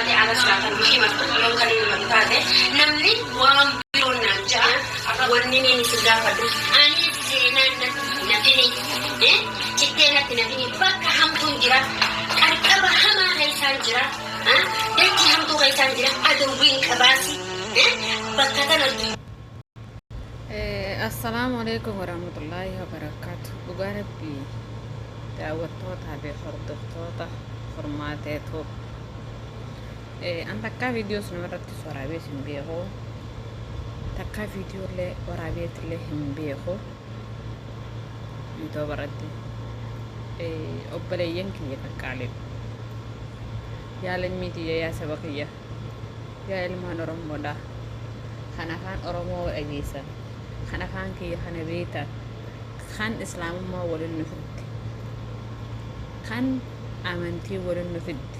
Taate ala silaa kan himatu yoon kan himatu taate namni waan biroon naan ja'a. Wanni niin isin gaafadhu, anis seenaan natti hin hafini, cittee natti hin hafini. Bakka hamtuun jira, qarqaba hamaa keessaan jira, dachii hamtuu keessaan jira, adawwiin qabaasi bakka tana. Assalaamu alaikum warahmatullaahi wabarakaatu. Dhugaa Rabbii, daawwattootaa fi hordoftoota Furmaateetu, an takkaa viidiyoos namarratti waraabees hin beeku, takkaa viidiyooillee waraabeetillee hin beeku. Yuutuuba irratti, obboleeyyan kiyya qaqqaalee, yaa lammii tiyya, yaa saba kiyya, yaa ilmaan Oromoodha kan afaan Oromoo dhageessan, kan afaan kiyya kana beektan, kan islaamummaa waliin nu fidde, kan amantii waliin nu fidde,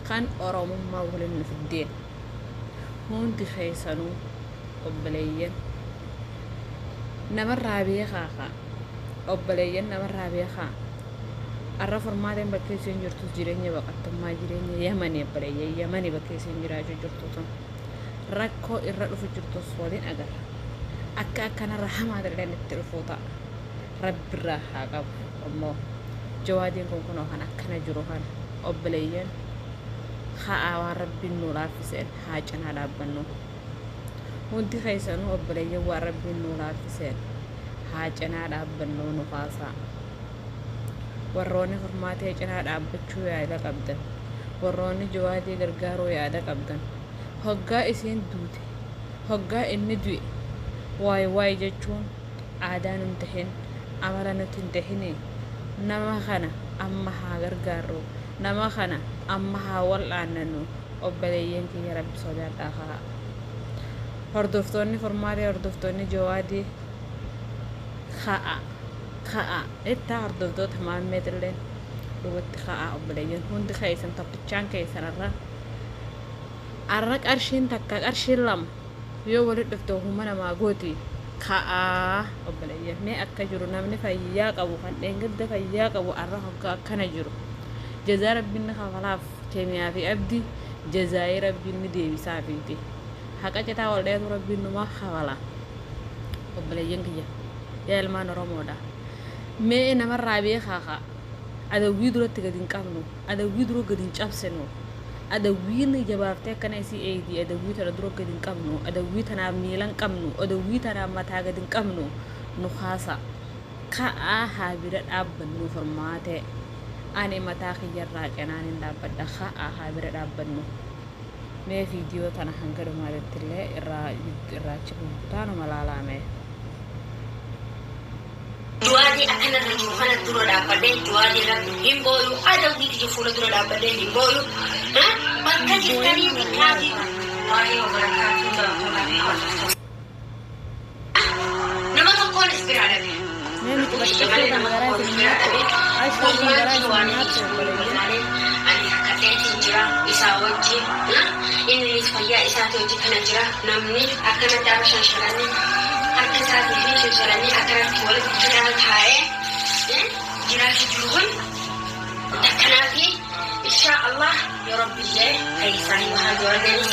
kan Oromummaa waliin nu fiddeen, hundi keessanuu obboleeyyan namarraa beekaa kaa, obboleeyyan namarraa beekaa. Arra Furmaateen bakka isheen jirtus jireenya baqattummaa, jireenya Yamanii, obboleeyyan, Yamanii bakka isheen jiraachuu jirtu tun rakkoo irra dhufu jirtus waliin agarra. Akka akkanarra hamaa illee itti dhufuu ta'a, Rabbirraa haa qabu. Ammoo Jawaadiin kun kunoo kan akkana jiru kana, obboleeyyan, haa waan Rabbiin nuu laaffiseen haa cinaa dhaabbannu. Hundi keessanuu, obboleeyyan, waan Rabbiin nuu laaffiseen haa cinaa dhaabbannu. Nu kaasaa, warroonni Furmaatee cinaa dhaabbachuu yaada qabdan, warroonni Jawaadii gargaaruu yaada qabdan, hoggaa isiin duute, hoggaa inni du'e waay waay jechuun aadaa nun tahin, amala nuti hin tahini. Nama kana amma haa gargaarru, nama kana amma haa wal'aannannu. Obboleeyyan kiyya, Rabbi sodaadhaa kaa. Hordoftoonni Furmaatee, hordoftoonni Jawaadii, ka'a, ka'a ittaa. Hordoftoota Maammeetillee dhugatti ka'a. Obboleeyyan, hundi keessan tokkichaan keessan irra arra qarshiin takka, qarshiin lama yoo walitti dhufte huma namaa gooti. Ka'aa obboleeyyan, mee akka jiru namni fayyaa qabu, kan dheengadda fayyaa qabu, arra hoggaa akkana jiru, jazaa Rabbiin ni kafalaaf. Keemiyaa fi Abdii jazaa'ii Rabbiin ni deebisaafiiti. Haqa citaa wal dheetu Rabbiin numaa kafala. Obboleeyyan kiyya, yaa ilmaan Oromoodha, mee namarraa beekaa kaa. Adawwii duratti gadi hin qabnu, adawwii dura gadi hin cabsinu. Adawwiin jabaaftee akkana isii eeydi, adawwii tana dura gadi hin qabnu, adawwii tanaaf miila hin qabnu, adawwii tanaaf mataa gadi hin qabnu. Nu kaasa, ka'aa, haa bira dhaabbannu Furmaatee. Ani mataa kiyyarraa cinaan hin dhaabbadha. Ka'aa, haa bira dhaabbannu. Mee viidiyoo tana hanga dhumaatitti illee irraa irraa achi bubutaanuma laalaame. Jawaadii akkanarra jiru kana dura dhaabbadhee jawaadii irratti hin booyu, adawwii kiyya fuula dura dhaabbadhee hin booyu. Bakka jirtanii xiqqaatii waa'ee wabarakaatu daawwattoota nama tokkoonis biraa dhabe. Mee miti Kiyya malee bakka nama garaa tokkoonis isin biraa nyaattu dhabe. ashaan kun garaa Furmaanni isin waan nyaattu, obboleeyyan. ilaalee ani rakkadheetiin jira isaa wajjin. Innis fayyaa isaati hojii kana jira. Namni akkanatti harka shanshalanii, harka isaatii fi shanshalanii akkanatti walitti hidhaa taa'ee jiraachuu jiru kun takkanaafi. Insha Allah, yoo Rabbi jee fayyisaanii bahaa. Jawaadenis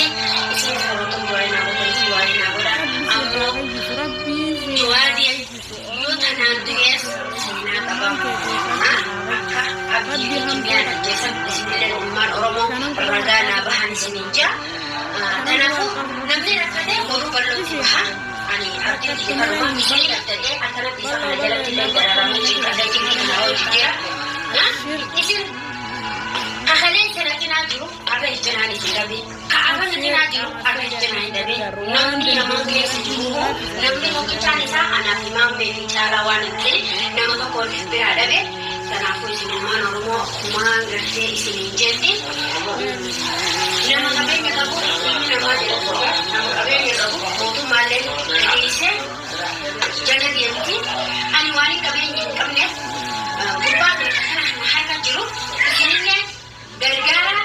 isinis hordoftoon du'aa naa godhanis du'aa naa godha. Rabbi si haa Ammoo fayyisu, Rabbiin si haa Jawaadeen fayyisu. yoo Oromoon tanaan du'ees seenaa qaba. ilmaan kee keessaa si haa Akka fayyisu. Abdii Rabbi fi hamtuu Kibiyaan takka ajjeesan si isinillee ilmaan Oromoo shanan quba ragaa harkaa naa si bahan isiniin jaa. shanan quba Kanaafuu harkaa Rabbi namni si rakkatee boruu Rabbi bal'ootti si baha. haa Ani abdiin rakkattu kiyya malee kanuma hin isinii bahu. rakkatee akkanatti isa Bal'oo kana jalatti bal'oo illee dararamuu rakkattu cinqadhee cinqii kana hojii jira. Abshir. Isin kakalee sana cinaa jiru arra ijjanaan isin dhabe. Ka'aban Abshir cinaa jiru qaama arra ijjanaan hin dhabe. gargaaru waan Namni yaman dandeenyu keessa Rabbi jiru nu laaffise. namni tokkichaan isaa anaaf Maammee fi Caalaa waan hin ta'in nama tokkoon biraa dhabe. Kanaafuu isin ilmaan Oromoo kumaan gartee isiniin jetti. Nama qabeenya qabu, ilmi namaa jedhamu nama qabeenya qabu mootummaallee dhageessee jala deemti. Ani waan hin qabeenya hin qabneef gurbaa kana kana harka jiru isinillee gargaara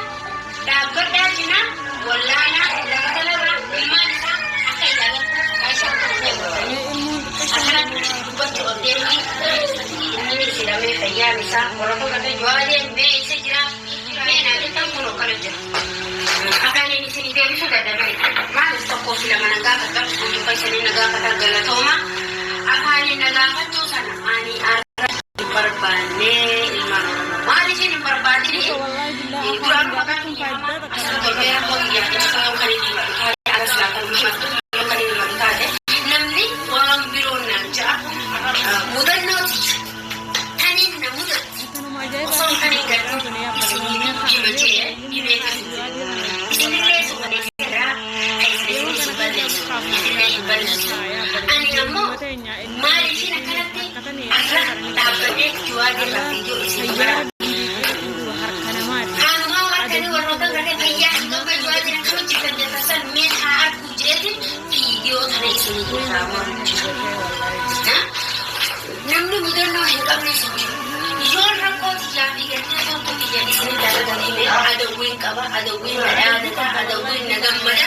dhaabbadhaa, cinaa wallaanaa. Lafa kanarraa ilmaan isaa akka ilaalan isa Mee ilmoon xiqqashoon akkanatti dubbachuu ol deemti. Inni hidhamee fayyaan isaa warra fudhate. Jawaadeen mee isa jira, mee naa jettan, kun akkana jira. dubbadha beeku. Maaliif tokkoo fi lama na gaafatan, guutuu keessanii na gaafatan, galatooma. Afaaniin na gaafachuu sana ani arra hin barbaanne, ilmaan Oromoo. Maaliif hin barbaadini? Wallaahi billaahi, Duraan afaan maqaan gaafachuun kiyya faayidaa takka asirra hin tolbee qabu. rakkoo kiyyaaf jecha yoo kan inni himatu taate, alas laa kan himattu yoo kan inni himatu taate, namni waan biroo naan ja'a mudannoo tiyya taniin na mudatti Akkanuma ajaa'iba osoo kan hin godhan gaddu tuni yaa isinii hima jee himeetis isinillee suukaneesseera, yeroo isinillee kana hin keessa balleessu, isinillee hin balleessu. Ani ammoo maaliifin akkanatti arra dhaabbadhee Jawaar irra viidiyoo isin fayyaa bara biyya jiru harka namaati. Kaanumaa harkanii warroota garee fayyaa hin qabne Jawaar akkamitti jirtan jettan san mee haa arguu jeetin viidiyoo kana isinii kaawwamu jira. Namni mudannoo hin qabne hin jiru. Yoon rakkoo tiyyaa fi gartee toltu tiyya isinii dalagan hime, adawwiin qaba, adawwiin na dhaadata, adawwiin na gammada.